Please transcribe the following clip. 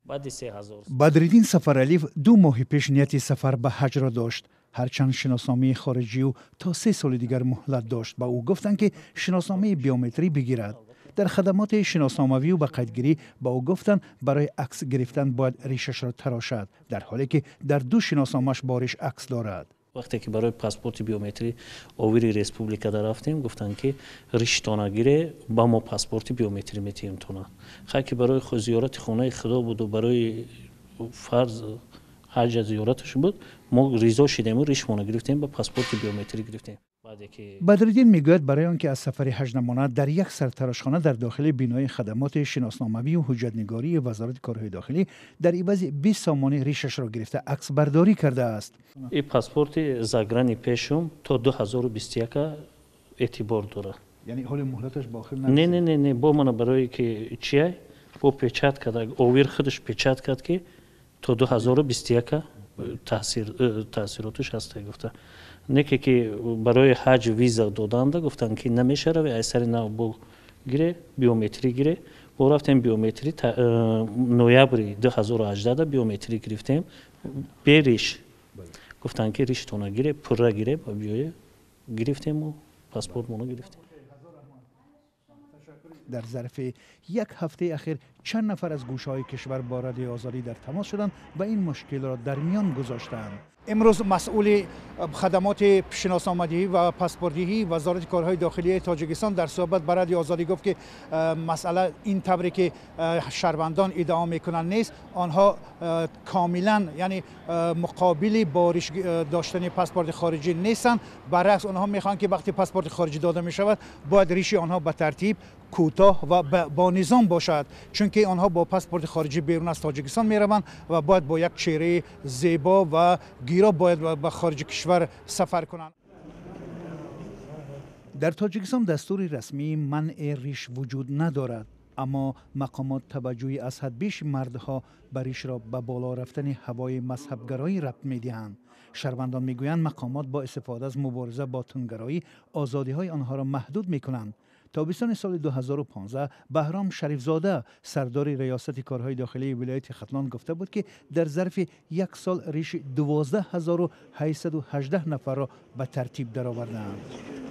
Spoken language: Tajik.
Баъди 3000. Бадриддин Сафаралиев 2 моҳи пеш нияти сафар ба ҳаҷро дошт. Ҳарчанд шиносномаи хориҷиу то 3 соли дигар муҳлат дошт, ба ӯ гуфтанд, ки шиносномаи биометрӣ бигирад. Дар хадамоти шиносномавию ба қайдгирӣ ба ӯ гуфтанд, барои акс гирифтан бояд ришашро тарошад, дар ҳоле ки дар ду шиносномааш бо риш акс дорад. Вақте ки барои паспорти биометрӣ ОВИРи республикада рафтем, гуфтанд, ки риштона гире, ба мо паспорти биометрӣ метиҳем тона. Хай, ки барои зиёрати хонаи Худо буду, барои фарз ҳаҷа зиёраташ буд, мо ризо шидему ришмона гирифтем, ба паспорти биометрӣ гирифтем. Бадриддин мегӯяд, барои он ки аз сафари ҳаҷ намонад, дар як сартарошхона дар дохили бинои хадамоти шиносномавию ҳуҷҷатнигории Вазорати корҳои дохилӣ дар ивази 20 сомонӣ ришашро гирифта, аксбардорӣ кардааст. И паспорти заграни пешум то 2021 эътибор дорад. Яъне ҳоли муҳлаташ ба охир? Не, не, не, не, бо мана барое ки чия бо печать карда, ОВИР худаш печать кард, ки то 2021 таъсироташ ҳаста, гуфта. Неке ки барои ҳаҷ виза доданда, гуфтанд, ки намешарави, ай сари нав бо гире, биометрӣ гире. Бо рафтем биометрӣ, ноябри 2018 биометрӣ гирифтем бериш. Гуфтанд, ки риштона гире, пурра гире ба биёе. Гирифтему паспортмоно гирифтем. Дар зарфи як ҳафтаи ахир чанд нафар аз гӯшаҳои кишвар бо Радиои Озодӣ дар тамос шуданд ва ин мушкилро дар миён гузоштанд. Имрӯз масъули хадамоти шиносномадиҳӣ ва паспортдиҳии Вазорати корҳои дохилии Тоҷикистон дар суҳбат ба Радиои Озодӣ гуфт, ки масъала ин тавре ки шаҳрвандон иддао мекунанд, нест. Онҳо комилан, яъне муқобили бо риш доштани паспорти хориҷӣ нестанд. Баръакс, онҳо мехоҳанд, ки вақте паспорти хориҷӣ дода мешавад, бояд риши онҳо ба тартиб, кӯтоҳ ва бо низом бошад, чунки онҳо бо паспорти хориҷӣ берун аз Тоҷикистон мераванд ва бояд бо як чеҳраи зебо ва гиро бояд ба хориҷи кишвар сафар кунанд. Дар Тоҷикистон дастури расмии манъи риш вуҷуд надорад, аммо мақомот таваҷҷӯҳи аз ҳад беши мардҳо ба ришро ба боло рафтани ҳавои мазҳабгароӣ рабт медиҳанд. Шаҳрвандон мегӯянд, мақомот бо истифода аз мубориза бо тундгароӣ озодиҳои онҳоро маҳдуд мекунанд. Тобистони соли 2015 Баҳром Шарифзода, сардори Риёсати корҳои дохилии вилояти Хатлон, гуфта буд, ки дар зарфи як сол риши 12 818 нафарро ба тартиб даровардаанд.